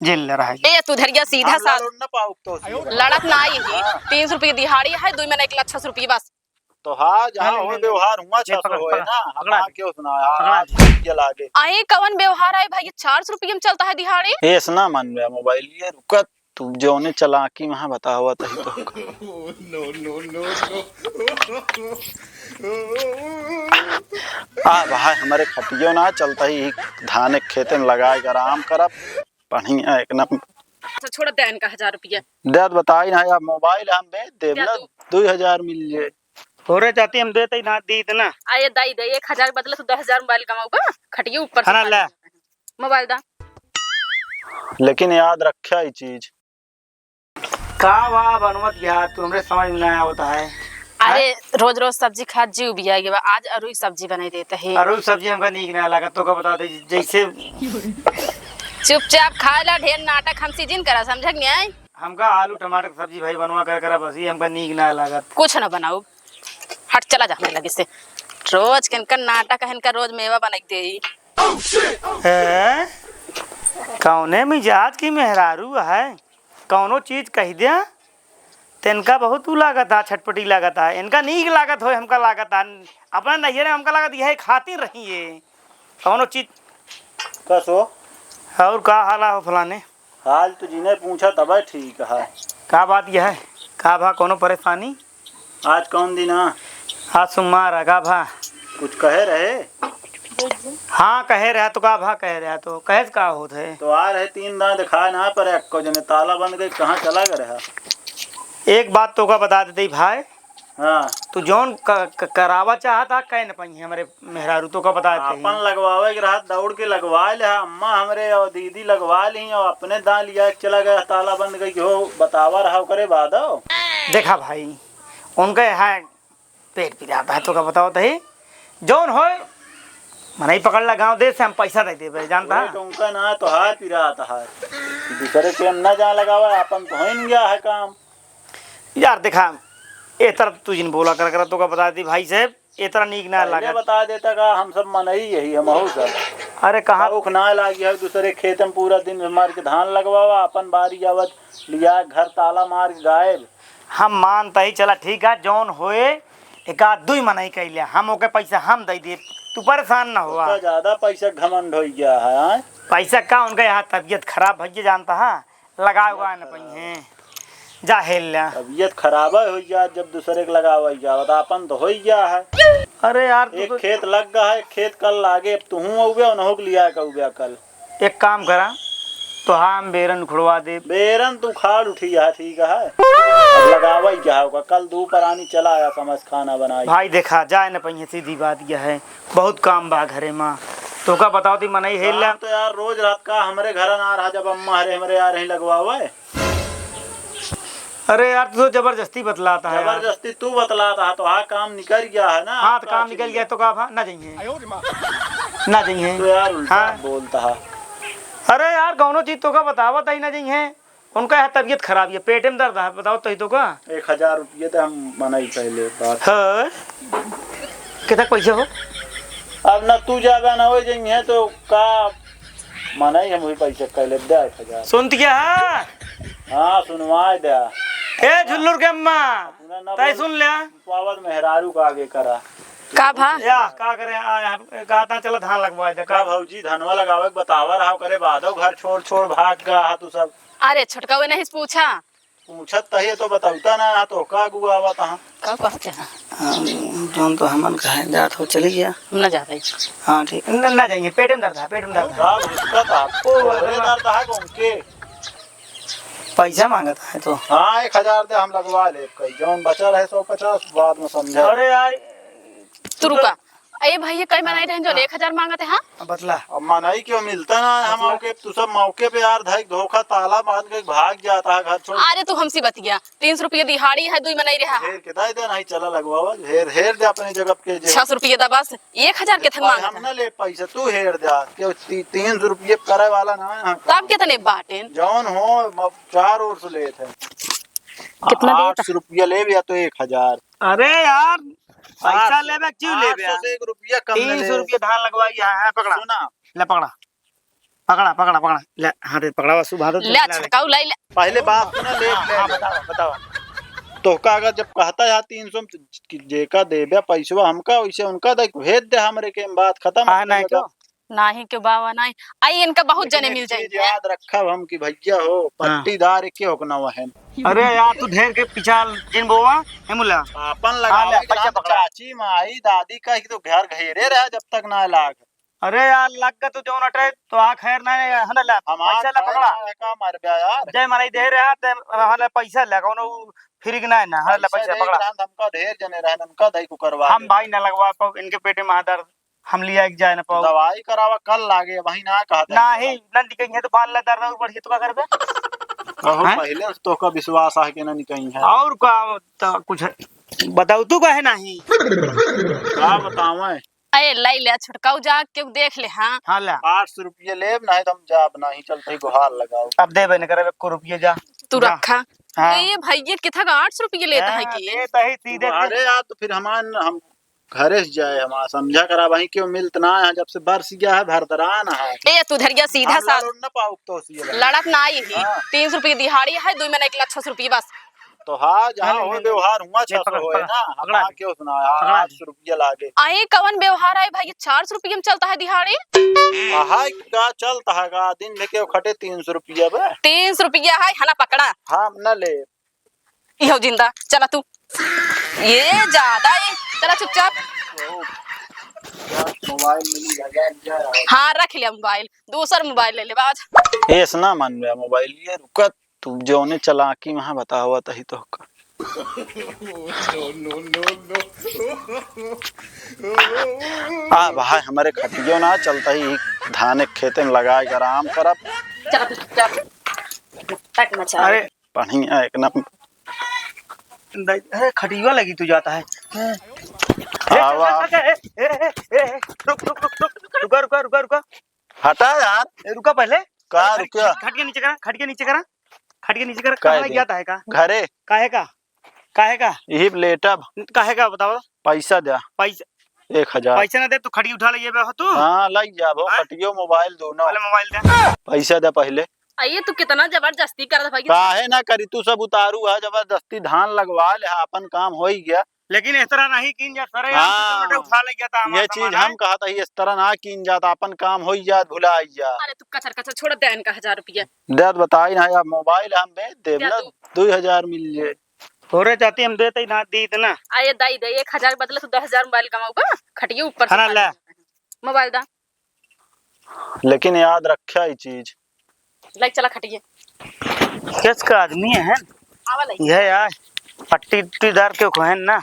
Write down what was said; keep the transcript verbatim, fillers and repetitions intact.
जेल ले रहा है। ए, तू धरिया सीधा हम सा लड़ ना पाउब तो उसी। लड़त ना आई ही। हाँ। तीन सौ रुपये दिहाड़ी है, दुइ मनई के ला छह सौ रुपये बस। तो हाँ, जहाँ ले, हो ले, ले। व्यवहार हुआ, ले, छह सौ पकड़, होए पकड़, ना, हम पकड़ा। आके उसना, पकड़ा। आप ये लागे। आई कवन व्यवहार है भाई, चार सौ रुपये में चलता है दिहाड़ी? ये इसना मन में मोबाइल ये रुकत, तू जौने चालाकी वहाँ बतावत ही तो। No, no, no, no। आ भाई, हमरे खटियो ना चलता ही, धान एक खेते में लगाए के आराम करब, बढ़िया एक नंबर। अच्छा, छोड़ दे इनका हजार रुपया। दे तो बताई ना, अब मोबाइल हम बेच देब दे ना, दो। दुई हजार मिल जाए। हो रे जाती, हम देते ही ना, दी इतना। आ, ये दाई दे, एक हजार बदले तू दस हजार मोबाइल कमाऊगा, खटिए ऊपर से है ना, खा ले। ले। मोबाइल दा। लेकिन याद रख्या ई चीज। का बा बनवत यार, तू हमरे समझ में ना आवत है। अरे, हैं? रोज रोज सब्जी खात जीव बिया गया बा, आज अरुई सब्जी बनाई देते हैं। अरुई सब्जी हमका नीक ना लागत, तो का बता दे, जैसे चुपचाप खा ला, ढेर नाटक हमसे जिन करा, समझ के नहीं आई? हमका आलू टमाटर के सब्जी भाई बनवा कर करा, बस ये हमका नीक ना लागत। कुछ ना बनाऊ, हट चला जा हमरे लगे से। रोज के इनका नाटक है, इनका रोज मेवा बनाई दे। ए? कौने मिजाज की मेहरारू है? कौनो चीज कह दे, त इनका बहुत ऊ लागत है, छटपटी लागत है। इनका नीक लागत हो, हमका लागत है। अपने नैहरे हमका लागत यह खातिर रही है। कौनो चीज। कस हो? और का हाल हो फलाने? हाल तो जिन्हें पूछा तबे ठीक है। का बात यह है? का भा कौनो परेशानी? आज कौन दिन आ? आज सोमवार है, का भा? कुछ कहे रहे? हाँ, कहे रहा तो का भा, कहे रहा तो कहे से का होत है? तो आ रहे तीन दांत दिखाए ना पर एक्को जने ताला बंद के कहाँ चला गए रहा? एक बात तो का बता देते ही भाई, हाँ। तू जौन क-, क-, करावा चाहता, कह न पाई हमरे मेहरारू तो का बता देते ही। आपन लगवावे के रहा, दौड़ के लगवा ले, अम्मा हमरे और दीदी लगवा ली और अपने दांत लिया के चला गया, ताला बंद करके हो बतावा रहा ओकरे बाद हो। देखा भाई, उनका यहाँ पेट पिरात है, तो का बताओ तही, जौन होए, मनई पकड़ ला गाँव देश से, हम पैसा दे देबे, जानता है? तो उनका ना तोहार पिरात है, दूसरे के हम ना जा लगावा, आपन तो होइन गया है काम। यार देखा, ए तरह तू जिन बोला कर, कर, तो का बता दी भाई साहब, ए तरह नीक ना पहले लागत। बता देता का, हम सब मनई यही, हम हो सब। अरे कहाँ? भूख ना लागी है, दूसरे खेत में पूरा दिन मार के धान लगवावा, अपन बारी आवत लिया घर ताला मार के गायब। हम मानता ही, चला ठीक है, जौन होए, एक आध दुई मनई कइले, हम ओके पैसा हम दे देब, तू परेशान ना हुआ। उसका ज्यादा पैसा घमंड हो गया है, आय? पैसा का, उनका यहाँ तबीयत खराब भइया जानता है, लगाए उगाए न पइहें, जा हेल ल्या। तबीयत खराब हो गया, जब दूसरे के लगावा जावत, आपन तो हो गया है। अरे यार, तू एक तो खेत लग गया है, एक खेत कल लागे, अब तुहूँ अउबे, उन्हों के लिया के अउबे कल। एक काम करा, तो हम बेरन उखड़वा दे। बेरन तू खाड़ उठी है, ठीक है। अब लगावा ही क्या होगा, कल दो परानी चला आया, समझ खाना बनाई। भाई देखा, जाए न पइहें, सीधी बात यह है, बहुत काम बा घरे मा। तोका बताओ ती मनई हेल ल्या। काम तो यार रोज रात का हमरे घर ना रहा, जब अम्मा हरे हमरे आ रही लगवावे। अरे यार, तू तो जबरदस्ती बतलाता है यार। जबरदस्ती तू बतलाता है, तो हाँ काम निकल गया है ना, हाँ, तो आपका काम निकल गया, तो का भा ना जाइए। ना जाइए। तो यार उल्टा हाँ। बोलता है। अरे यार, कौनो चीज तो का बतावत ही ना जाइए। उनका है तबीयत खराब है, पेटे में दर्द है, बताओ तो ही तो का। एक हजार रुपये तो हम मना ही पहले बात। हाँ। कितना पैसा हो? अब ना तू जाबे ना हो जाइए तो का मना ही हम वही पैसा कह ले, दे एक हजार। सुनत क्या है? हाँ, सुनवाए दे। ए झुल्लुर के अम्मा, सुना ना तै बोल। सुन ले। पावत मेहरारू का आगे करा। का भा? या, का करे, आ, यहाँ, कहा था, चला धान लगवाए दे, का का? भौजी, धनवा लगावे के बतावा रहा करे, बादो घर छोड़, छोड़ भाग गया हा तू सब। अरे, छोटका, वे नहीं पूछा। पूछत तहिए तो बतौता ना, तो का गुआवा तहाँ? का कहते हैं? हम, जौन तो हमन कहे जात हो, चली गया। हम ना जाते हैं। हाँ, ठीक। न, ना जाइए, पेट में दर्द है, पेट में दर्द है। का घुसका था? ओ, तोहरे अरे। दर्द है, कौन के? पैसा मांगत है तो। हाँ, एक हजार दे, हम लगवा ले, कई जौन बचा रहे सौ पचास, बाद में समझा। अरे यार। तू रुका। ए भैया, कई मनाई रहे जो हाँ। एक हजार मांगत है, हाँ? अब बतला। अब मनाई क्यों मिलता ना है, हम बतला। मौके, तू सब मौके पे यार धाई धोखा ताला बांध के भाग जाता है घर छोड़। अरे तू हमसे बतिया, तीन सौ रुपये दिहाड़ी है, दुई मनाई रहा। हेर के दाई दे, नहीं चला लगवावा, हेर, हेर दे अपने जगह के जे। छह सौ रुपये दा बस, एक हजार के थन भाई, मांगत हम है। ना ले पैसा, तू हेर दे, के ती-, तीन सौ रुपये करे वाला ना है हम। तब कितने बाटेन? जौन हो, अब चार ओर से लेत है। कितना देता? आठ सौ रुपया लेब या तो एक हजार। अरे यार, पैसा आठ सौ, लेबे, क्यों लेबे? आठ सौ से एक रुपया कम तीन सौ रुपया धान लगवाई है, है, पकड़ा। सुना। ले पकड़ा। पकड़ा, पकड़ा, पकड़ा। ले, हाँ, दे, पकड़ा, बस, बांध दे, ले, ले, ले। छुटकाऊ, ले, ले। पहले बात सुना, ले, हाँ, ले, हाँ, ले। बतावा, बतावा। तोहका अगर जब कहता है तीन सौ में, कि जेका देबे पैसवा हमका, वैसे उनका दे, भेज दे हमरे के, बात खत्म। हाँ, नहीं तो। नाही के बाबा, नाही। आई, इनका बहुत लेकिन जने एक मिल चीज जाएंगे। याद रखब हम कि भैया हो, हाँ। पट्टीदार के होक ना वहन। अरे यार, तू ढेर के पिछाल जिन बोवा, हे मुला। आपन हाँ, लगावे ले, के पैसा नाम पकड़ा। चाची, माई, दादी का ही तो घर घेरे रहा जब तक ना लाग। अरे यार, लग गए तो जौन अटे, तो आ खैर ना, है ना, ले, हमार पैसा ले खैर पकड़ा। ना है का मर गया यार? जय मारा दे रहा, ते हमारे पैसा ले, कौनो फ्री के ना है ना, हाँ, ले, पैसा पैसा दे पकड़ा। के रहन, हमका ढेर जने रहन, उनका दई को करवा हम दे। भाई ना लगवा पाओ, इनके पेटे में दर्द, हम लिया के जाए ना पाओ। दवाई करावा कल लागे, वही ना कहत है। नाही, ना निकल है तो बाल ला दर्द और बढ़िया तो का करबे? कहो, हैं? पहले तो का विश्वास है कि ना निकल है। और का, तो कुछ बताओ, तू काहे नाही? का बतावे? अरे, लाई ले, छुटकाऊ जा, केहू देख ले, हाँ। हाँ, ला। आठ सौ रुपये लेब, नहीं तो हम जाब, नहीं चलते ही गुहार लगाओ। अब देबे न करब, एको रुपये जा। तू जा। रखा। हाँ। ए, भैया, किथा का आठ सौ रुपये लेता है हाँ, कि? देता ही, सीधे अरे यार, तो फिर हमान, हम घरे से जाए, हमारा समझा करा, वहीं क्यों मिलत ना है, जब से बरस गया है, भरदरान है। ए, तू धरिया सीधा हम सा लड़ न पाउब तो सी लड़। लड़त ना आई ही। हाँ। तीन सौ रुपये दिहाड़ी है, दो महीने एक लाख छह सौ रुपये बस। तो हाँ, जहाँ हाँ, हो ले, ले, व्यवहार हुआ, ले, छह सौ पकड़, होए पकड़, ना, पकड़ा हमारा दे। क्यों सुना है, पकड़ा आठ सौ रुपया लागे। अहे, कवन व्यवहार है भाई, चार सौ रुपया में चलता है दिहाड़ी? अहाय का चलता है का, दिन में क्यों खटे तीन सौ रुपया बे? तीन सौ रुपया है, है ना, पकड़ा। हाँ, न ले। इहो जिंदा, चला तू। ये ज्यादा है, चला चुपचाप। मोबाइल में नहीं लगा दिया। हाँ, रख लिया मोबाइल, दूसर मोबाइल ले ले आज। ऐस ना मन में मोबाइल, ये रुकत तू जौने चालाकी में बतावत ही तोहका। आ भाई, हमरे खटियो ना चलता ही, धाने के खेते में लगाए के आराम करब। चला तू चुपचाप। तक मचा। अरे, बढ़िया एक नंबर। दई-, अरे, खटिया लगी तू जाता है। ए, आवा। चल, चल, चल, ए, ए, ए, ए, रुक, रुक, रुक, रुक, रुका, रुका, रुका, रुका। हटा यार। ए, रुका पहले। का खट-, रुका? खट-, खटिया नीचे करा, खटिया नीचे करा। खटिया नीचे करा, काहे कहाँ दे? गया था है का? घरे। काहे का? काहे का? यही लेटब। काहे का बताओ? पैसा द्या। पैसा? एक हजार। पैसा ना दे तो खटिया उठा ले, ये बे हो तू? हाँ, लग जाबो, हाँ? खटियो मोबाइल दोनों। पहले मोबाइल दे। पैसा द्या पहले। आ, ये तू कितना जबरदस्ती करत भाई। काहे ना करी, तू सब उतारू है, जबरदस्ती धान लगवा ले, हाँ, अपन काम होई गया। लेकिन इस तरह नहीं कीन जात, सरे, हाँ, उठा ले गया था ये हमारा चीज सामान, हम है? कहत ही, इस तरह ना कीन जात, अपन काम होई जात, भुलाई जात। अरे तू कचर कचर छोड़ दे इनका हजार रुपया। देत बताई ना, अब मोबाइल हम बेच देब दे ना, दू। दू हजार मिल जाए। तोरे चाहती हम देते ही ना, दी इतना। अरे दाई दे, एक हजार के बदले तू दस हजार मोबाइल कमाऊगा, खटिए ऊपर से हाँ ना, खा ले। ले। मोबाइल दा। लेकिन याद रख्या ई चीज। लाइक चला खटिए। केस का आदमी है? आवा लाइक। यह यार, पट्टी उट्टीदार के को है ना?